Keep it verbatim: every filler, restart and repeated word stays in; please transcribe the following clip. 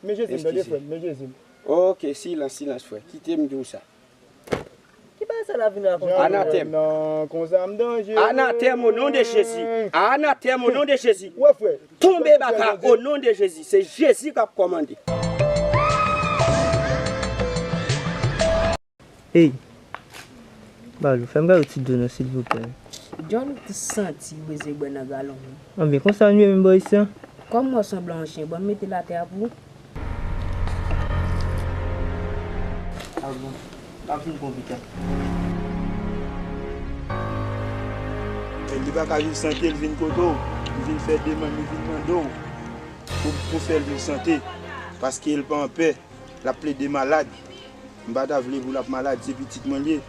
Men Jezi m, tande frè m, men Jezi m. Ok, silans, silans, frè. Kite m di w sa. Ki bagay sa la vin rakonte? Anatèm. Non, konsa m danje. Anatèm o non de Jezi. Anatèm o non de Jezi. Wè, frè. Tonbe baka o non de Jezi. Se Jezi k ap kòmande. Ey, Balou, fè m gade yon ti dlo non, silvouplè. John, ou santi w bezwen bwè nan galon an. Anben, konsa nou ye menm bò isi a? Kòm w sanble yon chen, ban m mete l atè a pou ou. Al bon, m ap vin pran pita. Li pa ka viv sante, li vin kote w, li vin fè demann, li vin mande w pou, pou fè l viv sante, paske l pa anpè. L ap plede malad. M pa ta vle pou l ap malad, se pitit mwen l ye.